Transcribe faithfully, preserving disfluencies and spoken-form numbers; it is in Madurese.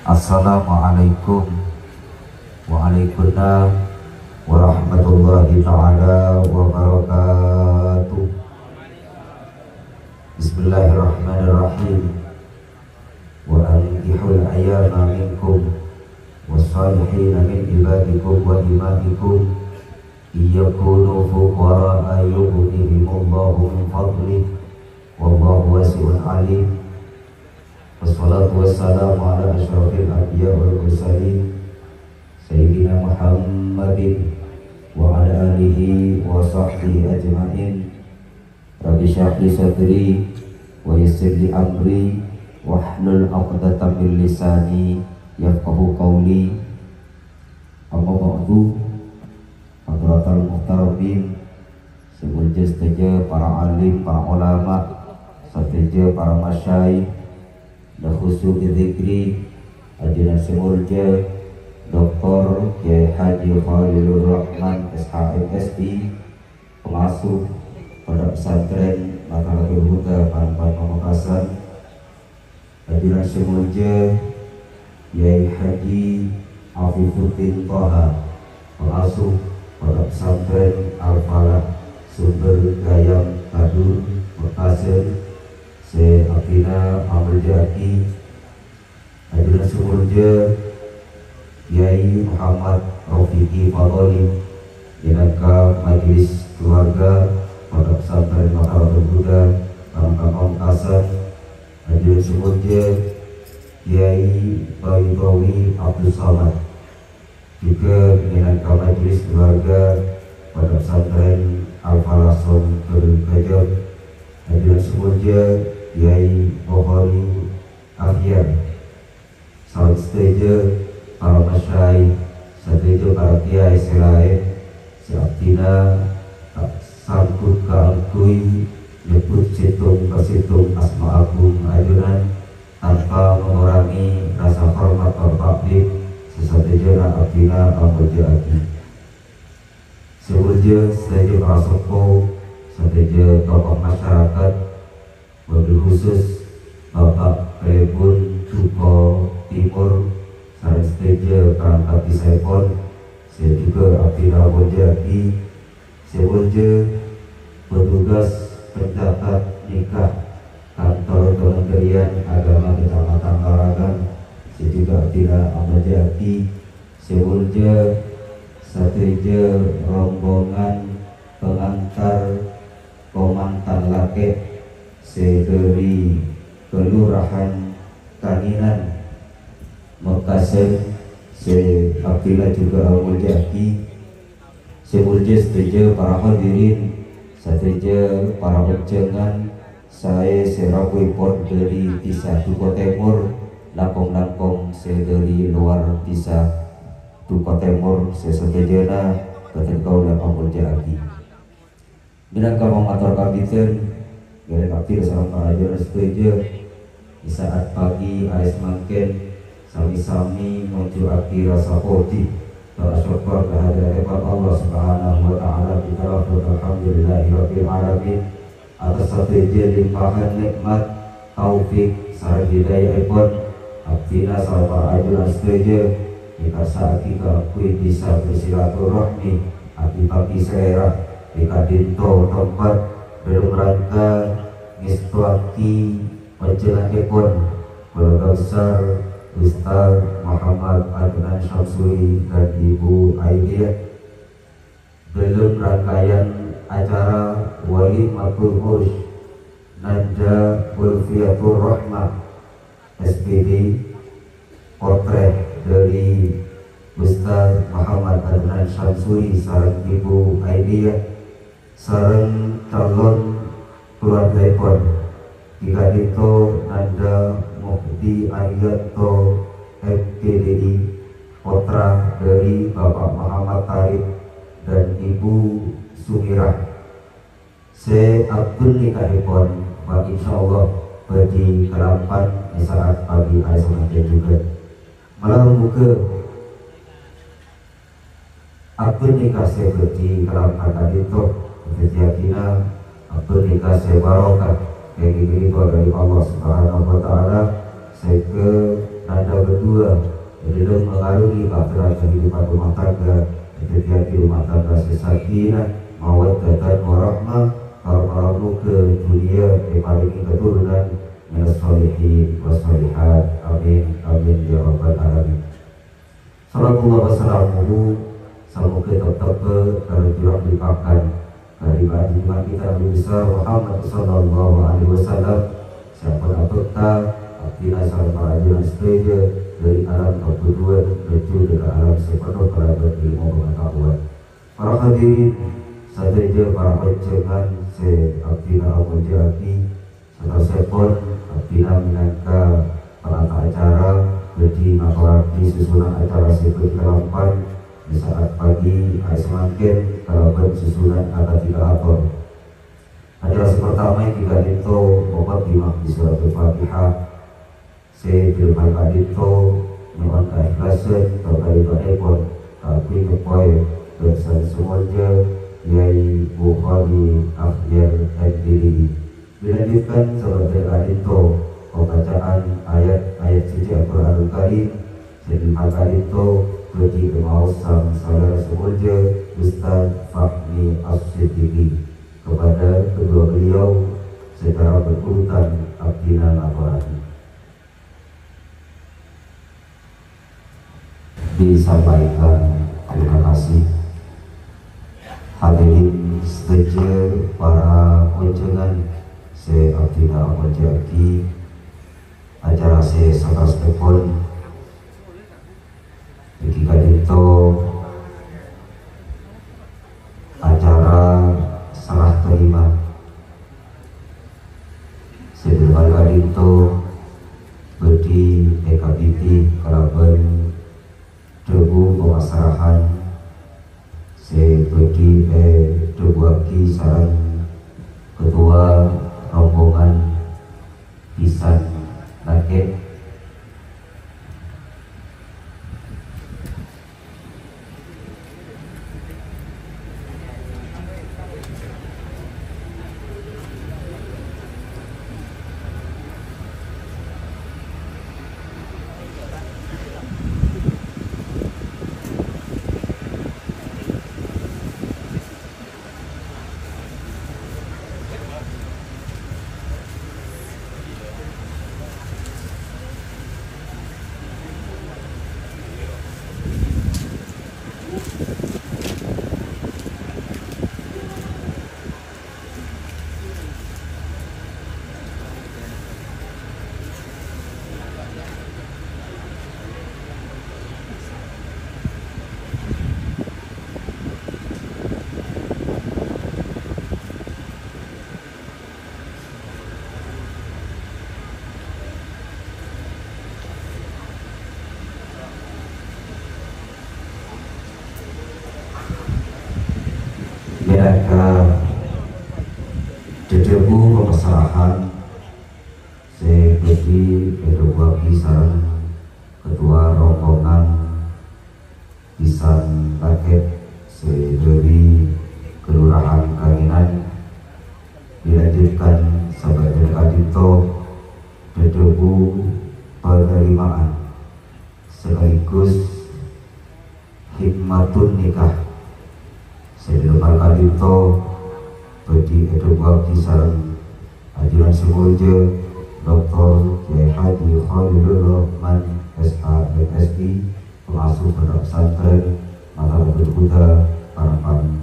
Assalamualaikum waalaikumsalam warahmatullahi taala wabarakatuh. Bismillahirrahmanirrahim. Wa ankihul ayama minkum wassalihina min ibadikum wa imaikum, iyakunu fuqara'a yughnihimullahu min fadlih, wallahu wasi'un alim. Wassalatu wassalamu ala asyrafil anbiya wal mursalin, Sayyidina Muhammadin wa ala alihi wa sahbihi ajma'in. Rabbi syrah li sadri wa yassir li amri wahlul 'uqdatam min lisani yafqahu qawli. Amma ba'du, hadratal muhtaramin, sè molja sadhâjâ para alim, para ulama, sadhâjâ para masyayikh, la khusus bi dzikri ajunan sè molja Doktor Kiai Haji Khalilur Rahman, S H, M Si, pengasuh Pondok Pesantren Madrasatul Huda Parampar Pamekasan, ajunan sè molja Kiai Haji Afifuddin Toha, pengasuh Pondok Pesantren Al-Falah Sumber Gayam Kadur, Pamekasan, sè abdhina amolja'aghi, ajunan sè molja Kiai Muhammad Rafiqi Fadoli, minangka majelis keluarga Pondok Pesantren Madrasatul Huda Parampar Pamekasan, ajunan sè molja Kiai Baidawi Abdus Samad, juga minangka majelis keluarga Pondok Pesantren Al-Falah Sumber Gayam, ajunan sè molja Kiai Bukhari Akhyar, sareng sadhâjâ para masyayikh, sadhâjâ para kiai sè laèn, sè abdhina ta' sanggup kaangghuy nyebbhut sèttong-pasèttong asma agung ajunan, tanpa mengurangi rasa hormat tor ta'zim sè sadhâjâna abdhina amolja'aghi. Sè molja sadhâjâ para seppo, sadhâjâ tokoh masyarakat, wabil khusus Bapak Tribun Duko Timur, sareng sadhâjâ perangkat dhisaèpon, sè juga abdhina amolja'aghi. Sè molja petugas pencatat nikah Kantor Kementerian Agama Kecamatan Larangan, sè juga abdhina amolja'aghi. Sè molja sadhâjâ rombongan pengantar komantan lakè' sè dhâri Kelurahan Kanginan, Mekasan, sè abdhina juga amolja'aghi. Sè molja sadhâjâ para hadirin, sadhâjâ para onjhângan, saè sè rabuèpon dhâri dhisa Duko Tèmor, langkong-langkong sè dhâri lowar dhisa Duko Tèmor sè sadhâjâna bhâdhân kaulâ amolja'aghi. Mènangka pamator kabidhân, ghârèng abdhi sareng para ajunan sadhâjâ, è sa'at pagi arè samangkèn, sami-sami ngonjhu'aghi rasa pojhi tor asokkor ka hadratèpon Allah Subhanahu wa Ta'ala, kita lafaz alhamdulillahirabbil alamin, atas sadhâjâ limpahan nè'mat, taufik, sareng hidayaèpon. Abdhina sareng para ajunan sadhâjâ èkarsa'aghi kaangghuy bisa bersilaturahmi, adi-padi salèra, è ka'dinto tempat dalam rangka ngèstowaghi onjhânganèpon keluarga besar Ustaz Muhammad Adnan Syamsuri dan Ibu Aidiyah dalam rangkaian acara Walimatul Urs Nanda Ulfiyatur Rahmah, S P D, pottrè dhâri Ustaz Muhammad Adnan Syamsuri sareng Ibu Aidiyah, sareng calon keluargaèpon, è ka'dinto Nanda Muhdi Ariyanto, M P D I, pottra dhâri Bapak Muhammad Tariq dan Ibu Sumirah. Sè abdhina nikahèpon, bân insyaallah bhâdhi kalampan è sa'at pagi arè samangkèn jhughân. Malar moghâ abdhina nikah sè bhâdhi kalampan ka'dinto, dhâddhiyâ abdhina nikah sè barokah, kèngèng ridho dhâri Allah Subhanahu wa Ta'ala, sèngghâ Nanda bâdhuwâ Bahtera kehidupan rumah tangga, dhâddhiyâghi rumah tangga sè sakinah, mawaddah, dan warahmah, para-para moghâ dhunnya èparèngè keturunan minas sholihin was sholihat. Amin, amin, ya rabbal alamin. Shalawatullah wa salamuhu, samoghâ teptebbhâ kalajuran lipakan Ka'dinto Junjungan kita Nabi besar Muhammad sallallahu alaihi wasallam, sè ampon abhâkta abdhina sareng para ajunan sadhâjâ dhâri alam kabhudhuwân menuju ka alam sè penuh kalabân ilmu pengetahuan. Para hadirin sadhâjâ, para onjhângan sè abdhina amoljâ'aghi, Saterrossèpon, abdhina mènangka panata acara bhâdhi ngatorraghi susunan acara sè bhâdhi kalampan è sa'at pagi arè samangkèn kalabân susunan akadhi kaator. Acara sè partama èngghi ka'dinto muqaddimah bi Suratul Fatihah. Sè dhâlem hal ka'dinto nyo'on kaèhlasân tor ka'dintoèpon kaangghuy ngèpoè bân sè molja Kyai Bukhari Akhyar M Pd I. Dilanjutkan sabâdhâ ka'dinto pembacaan ayat-ayat suci Al-Qur'anul Karim sè dhâlem hal ka'dinto bhâdhi èmaos sareng salèra sè molja Ustaz Fahmi As-Siddiqi. Kepada kedua beliau secara berurutan abdhina ngatorraghi. Disampaikan terima kasih. Hadirin sadhâjâ, para onjhângan sè abdhina amoljâ'aghi, acara sè saterrossèpon èngghi ka'dinto acara serah terima. Sè dhâlem hal ka'dinto bhâdhi èkabidhi kalabân dhâbu pamassrahan sè bhâdhi èdhâbuwâghi sareng ketua rombongan Bisan Lakè'. Mènangka dhâbu pamassrahan sè bhâdhi èdhâbuwâghi sareng ketua rombongan Bisan Lakè' sè dhâri Kelurahan Kangenan, dilanjutkan sabâdhâna ka'dinto dhâbu panerimaan sekaligus khitmatun nikah. Sè dhâlem hal ka'dinto bhâdhi èdhâbuwâghi sareng ajunan sè molja Doktor Kyai Haji Khalilur Rahman, S A, M Si, pengasuh Pondok Pesantren Matlabul Huda, Parapan,